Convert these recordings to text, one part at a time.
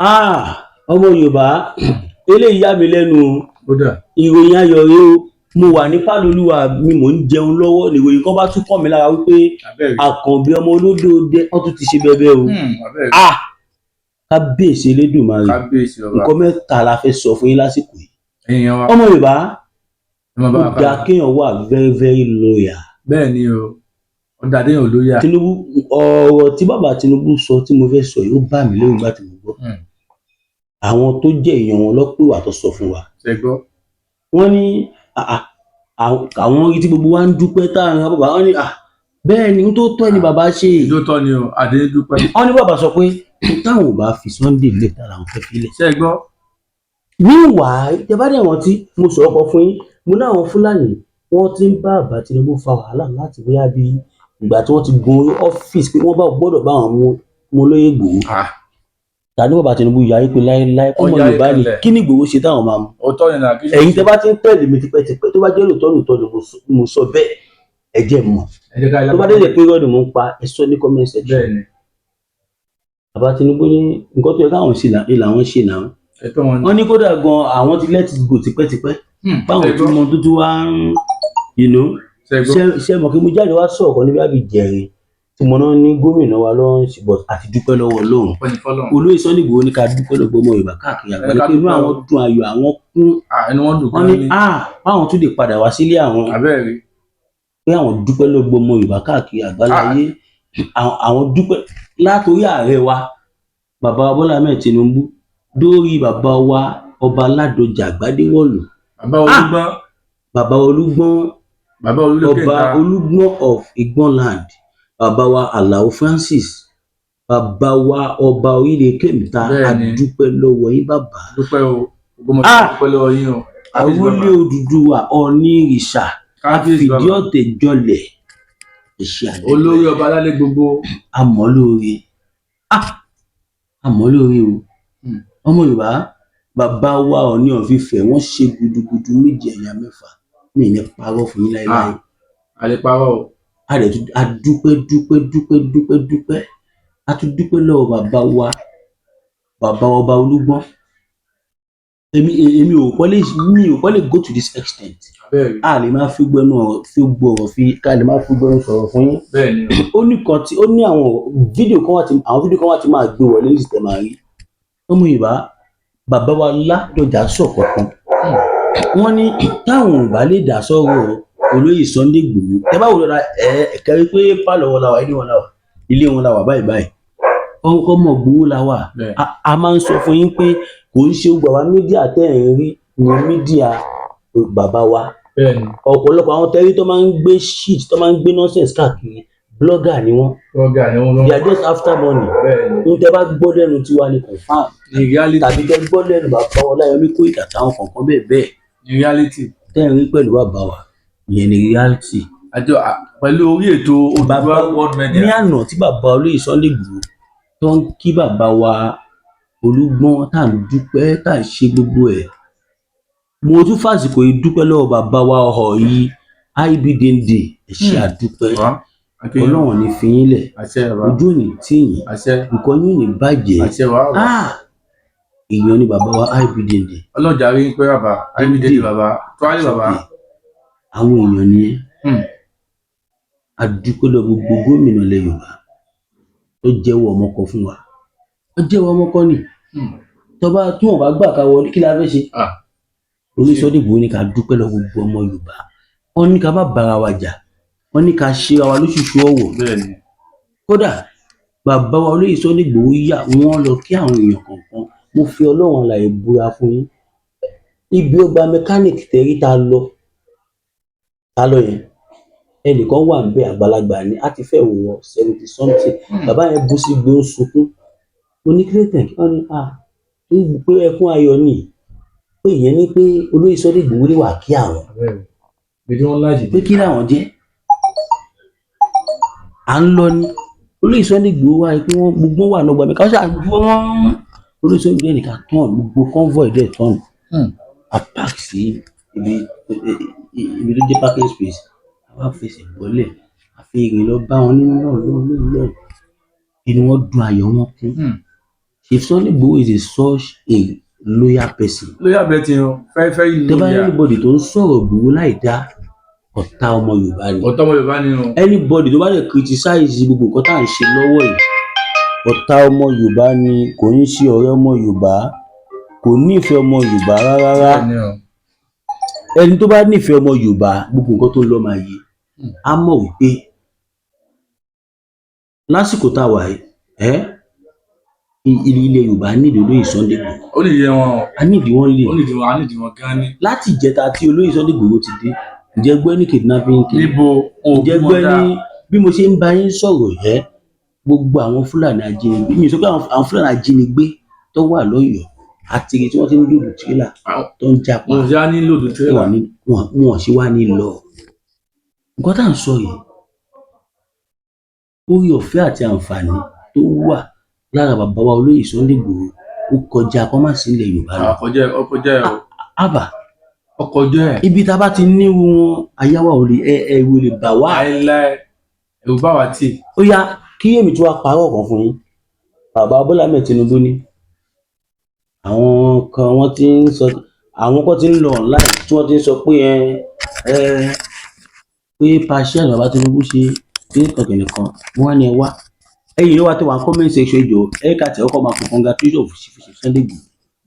Ah, ọmọ Yorùbá, eléyìí yà mí lẹ́nu o. Kódà. Ìròyìn ayọ̀ rèé o. Mo wà ní pálọ̀ olúwa mi, mò ń jẹun lọ́wọ́, nìròyìn kan bá tún kàn mí lára wípé Abẹ́rẹ́. Àkànbí ọmọ olódòdé, wọ́n tún ti ṣe bẹbẹ o. Abẹ́rẹ́. Ah, kábíyèsí Elédùmarè! Kábíyèsí ọba. Nǹkan mẹ́ta la fẹ́ sọ fún yín lásìkò yìí. Ẹ̀yin wa. Ọmọ Yorùbá, Ẹ máa bá ó wa dáa kálọ. kéèyàn wà very very loyal. Bẹ́ẹ̀ ni o, ó dáa déyàn lóyà. Tinubu, ọ̀rọ̀ tí bàbá Tinubu sọ tí mo fẹ́ sọ yìí, ó bà mí lẹ́rù nígbà tí mo gbọ́. Àwọn tó jẹ́ èèyàn wọn ló pè wá tó sọ fún wa. Ṣe gbọ́. Wọ́n ní àwọn orí tí gbogbo wa ń dúpẹ́ táwọn bàbá wọn ní bẹ́ẹ̀ ni, ohun tó tọ́ ni bàbá ṣe. Ìjó tọ́ ni o, àdé dúpẹ́. Wọ́n ní bàbá sọ pé táwọn ò bá fi Sunday lẹ̀, tá làwọn fẹ́ fi lẹ̀. Ṣe gbọ́. Meanwhile, tẹ bá dẹ̀ rántí, mo sọ ọkọ fún yín, mo ní àwọn Fúlàní wọ́n ti ń bá bàbá Tinubu fa wàhálà láti bóyá bí ìgbà tí wọ́n ti gun ọ́fíìsì pé wọ́n bá gbọ́dọ̀ bá àwọn mú olóyè Ìgbòho. Tàbí bàbá Tinubu yarí pé láéláé, ọmọ Ó yarí Yorùbá ni. kanlẹ̀. Kí ni Ìgbòho ṣe táwọn máa mú? Òótọ́ ni nà kí. Ẹ̀yin tẹ bá ti ń tẹ̀lé mi tipẹ́tipẹ́, tó bá jẹ́ lóòótọ́ lóòótọ́ ni mo sọ bẹ́ẹ̀, ẹ jẹ́ mọ̀. Ẹ jẹ́ ká Tó bá dé pé irọ́ ni mo ń pa, ẹ sọ ní comment section. Bẹ́ẹ̀ ni. Bàbá Tinubu ní nǹkan tó yẹ káwọn ṣe ni làwọn ṣe náà. Ẹ̀tọ́ wọn ni. Wọ́n ní kódà gan, àwọn ti let it go tipẹ́tipẹ́, báwọn Ṣe tún gbọ́. mọ tó tún wá ń Ṣe gbọ́. Ṣe mọ̀ kí mo jáde wá sọ̀rọ̀ kan níbi àbí jẹrin tí mo náà ní gómìnà wa lọ́wọ́ ń ṣe, but àti dúpẹ́ lọ́wọ́ Ọlọ́run. Ọpẹ́ ní fọ́lọ́run. Olóyè Sunday Igboho ní ká dúpẹ́ lọ́wọ́ ọmọ Yorùbá káàkiri àgbáyé Ká pé inú dúpẹ́ o. àwọn dùn, ayọ̀ àwọn kún. Ah, inú wọn dùn Wọ́n gan ní ni. Báwọn tún lè padà wá sílé àwọn. Abẹ́rẹ́. Pé àwọn dúpẹ́ lọ́wọ́ ọmọ Yorùbá káàkiri àgbáláyé. Àwọn dúpẹ́ látòrí ààrẹ wa, bàbá wa Bọ́lá Ahmed Tinubu, dórí bàbá wa Ọba Ládọjà Gbadéwọ̀lú. Bàbá Olúgbọ́n. Bàbá Olúgbọ́n. Bàbá Olúlékè. Ọba Olúgbọ́n of Igbonland, bàbá wa Alao Francis, bàbá wa Ọba Orílẹ̀ Kẹmíta. Bẹ́ẹ̀ni. A dúpẹ́ lọ́wọ́ yín, bàbá. Dúpẹ́ o, gbogbo ọmọ. Dúpẹ́ lọ́wọ́ yín o. Kábíyèsí Àwọlé bàbá. Odùduwà, Ọ̀nìrìṣà, Kábíyèsí àfìdí bàbá. ọ̀tẹ̀ jọlẹ̀, ẹ ṣé, àdúpẹ́. Olórí ọba alálẹ̀ gbogbo. Àmọ́ lóore, àmọ́ lóore o. Ọmọ Yorùbá, bàbá wa Ọọ̀ni of Ifẹ̀, wọ́n ṣe gudugudu méje ẹ̀yà mẹ́fà, mi ní parọ́ fún yín láéláé. Àlèparọ́ o. A dẹ̀ tún a dúpẹ́ dúpẹ́ dúpẹ́ dúpẹ́ dúpẹ́, a tún dúpẹ́ lọ́wọ́ bàbá wa, bàbá Ọba Olúgbọ́n. Èmi ò kọ́ lè, mi ò kọ́ lè go to this extent. Abẹ́rẹ́. A lè máa fi gbẹnu ọ̀rọ̀ fi gbọ́ ọ̀rọ̀ fi ká lè máa fi gbẹnu sọ̀rọ̀ fún yín. Bẹ́ẹ̀ ni o. Ó ní kan tí ó ní àwọn fídíò kan wà tí àwọn fídíò kan wà tí máa gbé wọlé ní ìsìtẹ̀ máa rí. Ọmọ Yorùbá, bàbá wa Ládọjà sọ̀kọ̀ kan, wọ́n ní táwọn ò bá lè dá sọ̀rọ̀ olóyè Sunday Igboho, ẹ bá wò lọ́la ẹ kẹrí pé pálọ̀ wọn la wà, ilé wọn la wà, ilé wọn la wà báyìí báyìí, ọmọ Ìgbòho la wà. A máa ń sọ fún yín pé kò ń ṣe gbogbo àwa media tẹ́ ẹ̀ ń rí ní media bàbá wa. Bẹ́ẹ̀ ni. Ọ̀pọ̀lọpọ̀ àwọn tẹ́rí tó máa ń gbé shit, tó máa ń gbé nonsense káàkiri, blogger ni wọ́n. Blogger ni wọ́n. They are just after money. Bẹ́ẹ̀ ni. N tẹ́ bá gbọ́ lẹ́nu tiwa ni confam Ní reality. tàbí tẹ́ gbọ́ lẹ́nu bàbá Ọláyọmí Kóìkì àtàwọn kọ̀ọ̀kan bẹ́ẹ̀ bẹ́ẹ̀. Ní reality. Tẹ́ ń rí pẹ̀lú bàbá wa, ìyẹn ni reality. Àjọ pẹ̀lú orí ètò Odùduwà World Media. Ní àná tí bàbá olóyè Sunday Igboho tó ń kí bàbá wa Olúgbọ́n, tá à ń dúpẹ́, tá à ń ṣe gbogbo ẹ̀, mo tún fàsìkò yìí dúpẹ́ lọ́wọ́ bàbá wa Ọ̀ọ̀yí IBDD. Ẹ ṣé, àdúpẹ́. Wá. Akínyìn. Ọlọ́run ò ní fi yín lẹ̀. Àṣẹ, bàbá. Ojú ò ní tì yín. Àṣẹ. Nǹkan yín ò ní bàjẹ́. Àṣẹ wà bàbá. Ah, èèyàn ni bàbá wa IBDD. Ọlọ́jà rí pé bàbá IBDD, bàbá tuwálé, bàbá. Àwọn èèyàn nìyẹn. A dúpẹ́ lọ gbogbo gómìnà ilẹ̀ Yorùbá tó jẹ́wọ́ ọmọ kan fún wa. Ó jẹ́wọ́ ọmọ kan ni. Tọba tí wọn bá gbà ká wọlé, kí la fẹ́ ṣe? Olóyè Sunday Igboho ní ká dúpẹ́ lọ gbogbo ọmọ Yorùbá. Wọn ní ká má bára wa jà, wọn ní ká ṣe ara wa lóṣùṣù ọ̀wọ̀. Bẹ́ẹ̀ ni. Kódà bàbá wa olóyè Sunday Igboho yà wọ́n lọ kí àwọn èèyàn kọ̀ọ̀kan. Mo fi Ọlọ́run alààyè búra fún yín, ibi ọgbà mechanic tẹ̀rí tá lọ yẹn, ẹnìkan wà níbẹ̀, àgbàlagbà ni, á ti fẹ́ wọ 70 something. Bàbá yẹn bú sí gbé, ó ń sunkún. Mo ní, "Kí ló tẹ̀?" Wọ́n ní pé ẹkún ayọ̀ ni, pé ìyẹn ní pé olóyè Sunday Igboho lè wà kí àwọn. Abẹ́rẹ́ ibi tí wọ́n lájì. Pé kí làwọn jẹ́ à ń lọ ní olóyè Sunday Igboho wá pé wọ́n gbogbo wà lọ́gbà mi káwọn ṣáà wọ́n olóyè Sunday Igboho nìkan tán, gbogbo convoy dẹ̀ tán. A park sí ibi tó jẹ́ parking space, a wá fẹsẹ̀ bọ́lẹ̀, a fi ìrìn lọ bá wọn nínú náà lọ́hùn lọ́hùn lọ́hùn. Inú wọn dùn, ayọ̀ wọn kún. Chief Sunday Igboho is a such a loyal person. Loyal bẹ́ẹ̀ o, very very Tẹ́ bá loyal. anybody tó ń sọ̀rọ̀ Ìgbòho láì dá, ọ̀tá ọmọ Yorùbá ni. Ọ̀tá ọmọ Yorùbá ni o. Anybody tó bá lè criticize gbogbo nǹkan tá à ń ṣe lọ́wọ́ yìí, ọ̀tá ọmọ Yorùbá ni. Kò ń ṣe ọ̀rẹ́ ọmọ Yorùbá, kò nífẹ̀ẹ́ ọmọ Yorùbá rárá. Bẹ́ẹ̀ ni o. Ẹni tó bá nífẹ̀ẹ́ ọmọ Yorùbá, gbogbo nǹkan tó ń lọ máa yé. Á mọ̀ wípé lásìkò tá a wà yìí, ẹ́ ilẹ̀ Yorùbá nídìí olóyè Sunday Igboho. Ó nìyí wọn o. A nídìí wọn lè Ó nídìí wọn, á nídìí wọn gan ni. Láti ìjẹta tí olóyè Sunday Igboho ti dé, ǹjẹ́ gbọ́ ní kidnapping kí Níbo wọn ò ǹjẹ́ bí gbọ́ wọn dáa. ní bí mo ṣe ń bá yín sọ̀rọ̀ ẹ́, gbogbo àwọn Fúlàní ajínigbé, mi ò sọ pé àwọn Fúlàní ajínigbé tó wà lọ́yọ̀ọ́ àti ibi tí wọ́n ti ń load tírélà tó ń japa. Wọn ò sí á ní load tírélà. Wọn ní wọn sì wá ní lọ. Nǹkan tá à ń sọ yìí, orí ọ̀fẹ́ àti àǹfààní tó wà lára bàbá wa olóyè Sunday Igboho, ó kọjá kó má sí ilẹ̀ Yorùbá lọ. Ọkọjẹ, ọkọjẹ o. Àbà. Ọkọjẹ ẹ. Ibi tá a bá ti nírú wọn, àyàwó ò lè ẹ ẹ̀rù ò lè bà wá. Láéláé, ẹ̀rù bá wa tì. Ó yá, kí èmi tí wàá parọ́ kan fún yín. Bàbá Bọ́lá Ahmed Tinubu ní àwọn kan, wọ́n ti ń sọ, àwọn kan ti ń lọ online tí wọ́n ti ń sọ pé ẹ pé partial bàbá Tinubu ṣe kí nǹkan kìnìún kan. Wọ́n wá ní ẹ wá, ẹ̀yin ló wá tó wà comment section ìjọ ẹ ká tẹ̀ ọkọ̀ máa kó congratulation fún Sunday Igboho.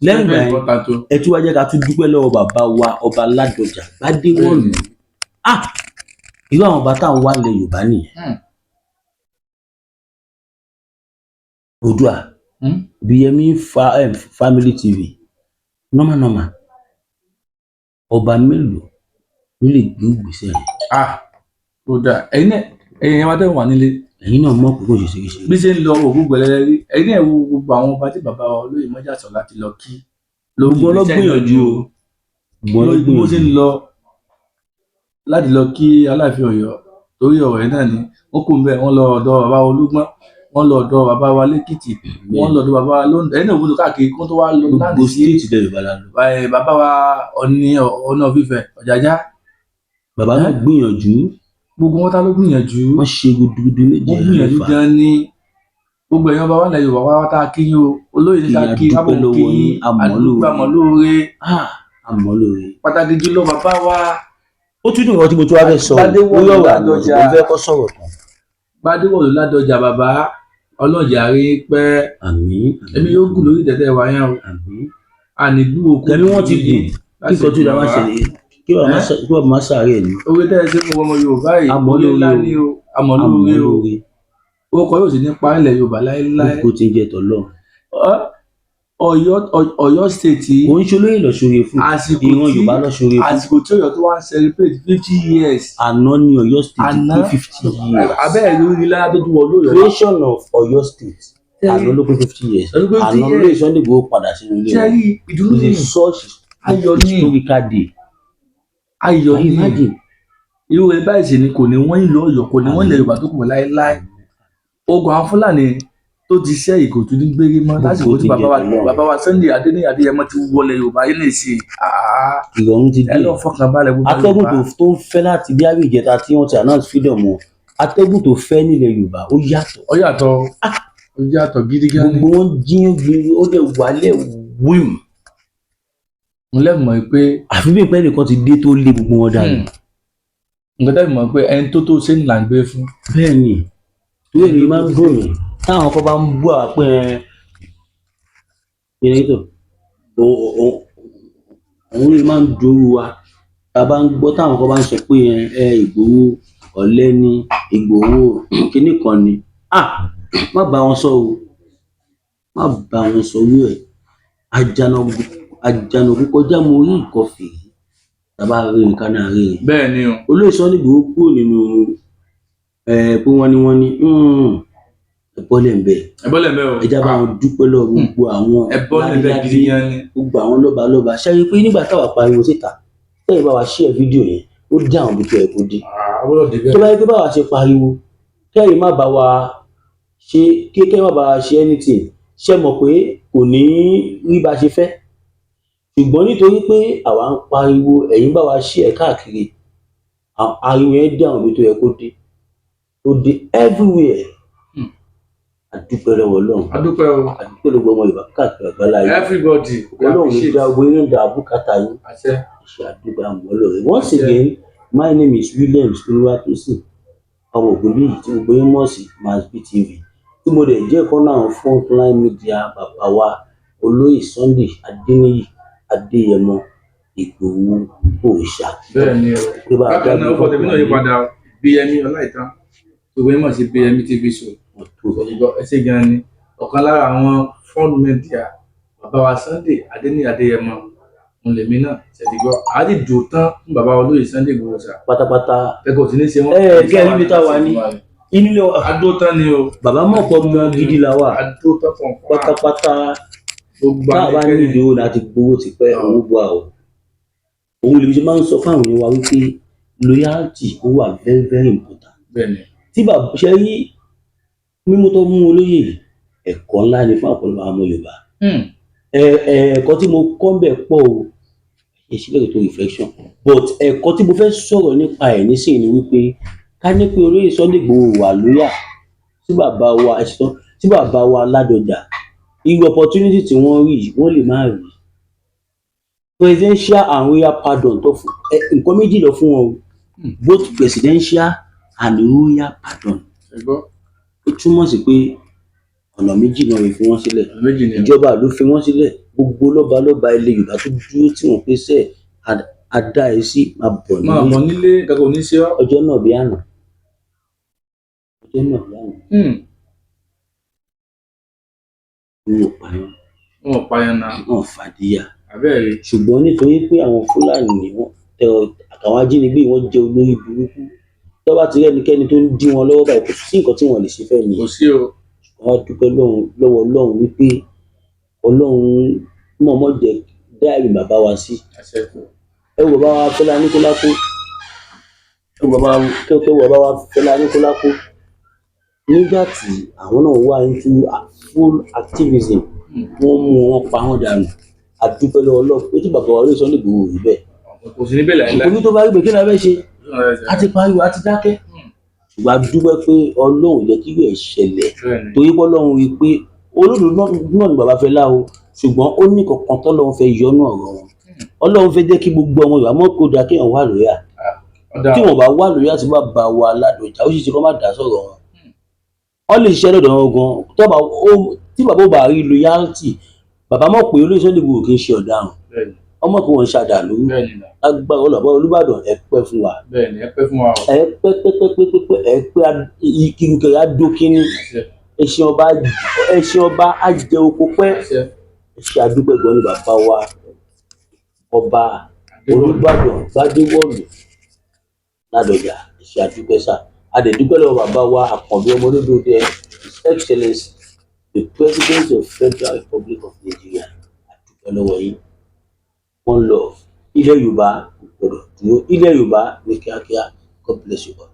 Lẹ́yìn ìgbà yẹn, ẹ tún wá jẹ́ ká tún dúpẹ́ lọ́wọ́ bàbá wa ọba Ládọjà Gbádéwọ̀lú. Ah, irú àwọn ọba táwọn wà nílẹ̀ Yorùbá nìyẹn. Oòduà Bíyẹmí fa Family TV, normal normal, ọba mélòó ló lè gbé ìgbésẹ̀ yẹn? Ah, ó dáa. Ẹ̀yin náà, ẹ̀yin ẹ̀ máa tẹ̀ wà nílé. Ẹ̀yin náà mọ̀ pé kò ṣe ṣe ṣe. Bí ṣe ń lọ òkú gbẹlẹlẹ rí, ẹ̀yin náà wo gbogbo àwọn ọba tí bàbá wa olóyè Mọ́jàsọ́lá ti lọ kí. Gbogbo ọlọ́gbìyànjú o, gbogbo lórí bí mo ṣe ń ọlọ́gbìyànjú. lọ láti lọ kí Aláàfin Ọ̀yọ́ torí ọ̀rọ̀ yẹn náà ni wọ́n kò ń bẹ̀. Wọ́n lọ ọ̀dọ̀ bàbá Olúgbọ́n, wọ́n lọ ọ̀dọ̀ bàbá wa lẹ́kìtì, wọ́n lọ ọ̀dọ̀ bàbá wa lóńdó. Ẹ̀yin náà wúlò káàkiri kó tó wá lọ Gbogbo láti sí state ilẹ̀ Yorùbá la lọ. Bàbá wa Ọ̀ní Ọ̀nà Fífẹ̀ Ọ̀jájá. Bàbá náà gbìyànjú. Gbogbo wọn ta ló gbìyànjú. Wọ́n ṣe gudugudu méje. Wọ́n gbìyànjú mẹ́fà. Gan ni gbogbo ẹ̀yàn bàbá ilẹ̀ Yorùbá wá tá a kí yín o, olóyè ní ká Kí a kí dúpẹ́ kábọ̀ lọ́wọ́ kí yín, yín. a mọ̀ Àdúgbò lóore. àmọ́ lóore. Ah, àmọ́ lóore. Pàtàkì jùlọ bàbá wa Ó tún ní nǹkan tí mo tún wá fẹ́ sọ Gbadéwọ̀lú lórí ọ̀rọ̀ àná. Ládọjà. Mo fẹ́ kọ́ sọ̀rọ̀ tán. Gbadéwọ̀lú Ládọjà, bàbá ọlọ́jà rí pẹ́. Àmín. Ẹ̀mí yóò gùn lórí tẹ̀tẹ̀ wa yẹn o. Àmín. Àní gbúrò kú. Ẹ̀mí wọn ti gùn. Kí nǹkan tó dáa má ṣẹlẹ̀, kí bàbá má kí bàbá má ṣàárẹ̀ ni. Orí tẹ́ ẹ ṣe fún ọmọ Yorùbá yìí, Àmọ́ orí ńlá lóore o. ni o, àmọ́ Àmọ́ lóore o. lóore. Orúkọ yóò sì ní pa ilẹ̀ Yorùbá láéláé. Kó ti ń jẹ tọ̀lọ́. Ọ̀yọ́ Ọ̀yọ́ state yìí, Kò ń ṣe olóyè lọ́sọ̀rọ̀ fún àsìkò ìran tí Yorùbá lọ́sọ̀rọ̀ fún. Àsìkò tí Ọ̀yọ́ tó wá ń celebrate 50 years. Àná ní Ọ̀yọ́ state Àná. pé 50 years. Abẹ́ ẹ̀ lórí lára tó tún wọ lóyọ̀. Creation of Ọ̀yọ́ state, àná ló pé 50 years. Ló pé 50 Àná years. lóye Sunday Igboho padà sínú ilé Ṣé wọn. rí ìdùnnú It ní is such Ayọ̀ ní. historical day. Ayọ̀ Can you ní. imagine? Irú rẹ̀ báyìí sì ni kò ní wọ́n ìlú Ọ̀yọ́, kò ní wọ́n ilẹ̀ Yorùbá tó kù mọ́ láéláé. Ogun àwọn Fúlàní tó ti ṣẹ́ ìgò tó ní gbére mọ́ lásìkò tí ti bàbá wa jẹ tọ́lọ́run. Bàbá wa Sunday Adéníyì Adéyẹmọ ti wọlé Yorùbá yìí lè ṣe Ìrọ̀rùn ti ẹ dé. lọ fọkàn balẹ̀ gbogbo Atẹ́gùn Yorùbá. tó ń fẹ́ láti bí àbí ìjẹta tí wọ́n ti announce freedom wọn, atẹ́gùn tó fẹ́ nílẹ̀ Yorùbá ó yàtọ̀. Ó yàtọ̀, ó yàtọ̀ gidi gan ni. Gbogbo wọn jíyàn gbin, ó dẹ̀ wálẹ̀ wíìm. Mo lẹ́mọ̀ pé Àfi bí ìpẹ́ nìkan ti dé tó lé gbogbo wọn dànù. Nǹkan tẹ́ mọ̀ pé ẹni tó tó ṣe ń là ń gbé fún. Bẹ́ẹ̀ ni, torí èmi máa ń dùn mí táwọn kan bá ń bú àwa pé ẹ tó òun lè máa ń dòru wa tá a bá ń gbọ́ táwọn kan bá ń sọ pé ẹ Ìgbòho ọ̀lẹ ni, Ìgbòho kinní kan ni. Ah, má bá wọn sọ o, má bá wọn sọ irú ẹ̀. Àjànàkú kọjá mo rí nǹkan fìrí, tá a bá rí nǹkan náà rí i. Bẹ́ẹ̀ ni o. Olóyè Sunday Igboho kúrò nínú ẹ pé wọ́n ní ẹ bọ́lẹ̀ ń bẹ̀. Ẹ bọ́lẹ̀ mbẹ́ o. Ẹ já bá wọn dúpẹ́ lọ́wọ́ gbogbo àwọn Ẹ bọ́lẹ̀ mbẹ́ gidi gan ni. Gbogbo àwọn lọ́balọ́ba ṣe é pé nígbà táwa pariwo síta, tẹ́yìn bá wa share fídíò yẹn, ó dé àwọn ibi tó yẹ kó dé. Àbúrò débẹ̀. Tó bá yẹ pé báwa ṣe pariwo, kẹ́yìn má bá wa ṣe, kẹ́yìn má bá wa ṣe anything, ṣe mọ̀ pé kò ní rí bá ṣe fẹ́. Ṣùgbọ́n nítorí pé àwa ń pariwo, ẹ̀yin bá wa share káàkiri, ariwo yẹn dé àwọn ibi tó yẹ kó dé, ó dé everywhere. A dúpẹ́ lọ́wọ́ Ọlọ́run. A dúpẹ́ o. A dúpẹ́ lọ́wọ́ ọmọ Yorùbá káàkiri àgbáláyé. Everybody, we Ọlọ́run ló appreciate. dá owó inú dá bùkátà yín. Àṣẹ. Ṣe àdúgbò àmọ́ lóore. Once again, my name is Williams Olúwatósìn ọmọ Ògúnbíyì, tí gbogbo yín mọ̀ sí Masbi TV, tí mo dẹ̀ jẹ́ ìkan náà frontline media bàbá wa, Olóyè Sunday Adéníyì Adéyẹmọ Ìgbòho Òòṣà. Bẹ́ẹ̀ ni o. Pé bá a Bákan náà, ó kọ́ tèmi náà yí padà, Bíyẹmí Ọláìtàn, gbogbo yín mọ̀ sí Bíyẹmí TV Show. Òṣìgbọ́, ẹ ṣé gan ni. Ọ̀kan lára àwọn front media bàbá wa Sunday Adéníyì Adéyẹmọ òun lèmi náà ṣèdígbọ́. Àá dùn tán fún bàbá wa olóyè Sunday Igboho sà. Pátápátá. Ẹ̀kọ́ tí ní ṣe wọ́n. Ẹ kẹ́ ẹ níbi táwa ní inú ilé wa. Adó tán ni o. Bàbá mọ̀ pọ̀ mọ́ gidi la wà. Adó tán fún ọ̀pá. Pátápátá. Gbogbo Tá a bá ẹnikẹ́ni. nídìí owó láti gbowó ti pẹ́, owó bọ́ àwọ̀ òun lèmi ṣe máa ń sọ fáwọn èèyàn wa wípé loyalty, ó wà very very important. Bẹ́ẹ̀ni. Tí bàbá ṣe rí mímú tó mú olóyè yìí, ẹ̀kọ́ ńlá ni fún ọ̀pọ̀lọpọ̀ àwọn ọmọ Yorùbá. Ẹ̀kọ́ tí mo kọ́ ń bẹ̀ pọ̀ o, ẹ ṣe lẹ́yìn tó reflection, but ẹ̀kọ́ tí mo fẹ́ sọ̀rọ̀ nípa ẹ̀ nísìnyí ni wípé ká ní pé olóyè Sunday Igboho wà loyal sí bàbá wa, ẹ ṣetán sí bàbá wa Ládọjà, irú opportunity tí wọ́n rí yìí, wọ́n lè má rí presidential and royal pardon tó fún ẹ. Nǹkan méjì lọ fún wọn o, both presidential and royal pardon. Ẹ gbọ́. Ó túmọ̀ sí pé ọ̀nà méjì náà fi wọ́n sílẹ̀. Ọ̀nà méjì ni. Ìjọba ló fi wọ́n sílẹ̀, gbogbo lọ́ba lọ́ba ilẹ̀ Yorùbá tó dúró tí wọ́n pé sẹ́ adá ẹ sí, máa bọ̀ Máa nílé. bọ̀ nílé, kankan ò ní ṣe ọ́. Ọjọ́ náà bí àná, ọjọ́ náà bí àná, wọn ò pààyàn. Wọn ò pààyàn náà. Wọn ò fàdíyà. Àbẹ́ẹ̀rí. Ṣùgbọ́n nítorí pé àwọn Fúlàní wọ́n tẹ àtàwọn ajínigbé, wọ́n jẹ́ olórí burúkú, tó bá ti rí ẹnikẹ́ni tó ń dí wọn lọ́wọ́ báyìí, kò sí nǹkan tí wọ́n lè ṣe fẹ́ nìyẹn. Kò sí o. Wọ́n á dúpẹ́ lọ́wọ́ Ọlọ́run wípé Ọlọ́run mọ̀ọ́mọ̀ jẹ́ dá ẹ̀mí bàbá wa sí. Àṣẹ. Ẹ wo bàbá wa Fẹlá Aníkúlápó, ẹ wo bàbá wa, kẹ́ wo bàbá wa Fẹlá Aníkúlápó, nígbà tí àwọn náà wà into full activism, wọ́n mú wọn, pa wọ́n dànù. A dúpẹ́ lọ́wọ́ Ọlọ́run pé tí bàbá wa olóyè Sunday Igboho rí bẹ́ẹ̀. Kò sí níbẹ̀ láìláì. Orí tó bá rí bẹ́ẹ̀, kí ni a fẹ́ ṣe? A ti pariwo, a ti dákẹ́, ṣùgbọ́n a dúpẹ́ pé Ọlọ́run jẹ́ kí irú ẹ̀ ṣẹlẹ̀, torí pé Ọlọ́run rí i pé olódodo náà ni bàbá Fẹlá o, ṣùgbọ́n ó ní kankan tọ́lọ́run fẹ́ yọnú ọ̀rọ̀ wọn. Ọlọ́run fẹ́ jẹ́ kí gbogbo ọmọ Yorùbá mọ̀ kó dáa kéèyàn wà loyal. Ọ̀dà. Tí wọ́n bá wà loyal tí bàbá wa Ládọjà, ó sì ṣe kó má dá sọ̀rọ̀ wọn, wọ́n lè ṣiṣẹ́ lọ́dọ̀ wọn gan. Tọ́ba tí bàbá ò bá rí loyalty, bàbá mọ̀ pé olóyè Sunday Igboho kì í ṣe ọ̀daràn, ọmọ kò wọ́n ń ṣàdàlú. Bẹ́ẹ̀ni náà. Agbára ọlọ́pàá Olúbàdàn, ẹ pẹ́ fún wa. Bẹ́ẹ̀ni, ẹ pẹ́ fún wa o. Ẹ pẹ́ pẹ́ pẹ́ pẹ́ pẹ́ pẹ́, ẹ pẹ́, ìkìrìkìrì adókínní. Àṣẹ. Ẹṣin ọba, ẹṣin ọba á jẹ oko pẹ́. Àṣẹ. Ẹ ṣe àdúpẹ́ gan ni bàbá wa Ọba Olúbàdàn Gbadéwọ̀lú Ládọjà, ẹ ṣe àdúpẹ́ sà. A dẹ̀ dúpẹ́ lọ́wọ́ bàbá wa Àkànbí ọmọ Olódòdẹ, His Excellency the President of Federal Republic of Nigeria, a dúpẹ́ lọ́wọ́ yín. One love. Ilẹ̀ Yorùbá kò gbọdọ̀ dúró, ilẹ̀ Yorùbá ní kíákíá. God bless you all.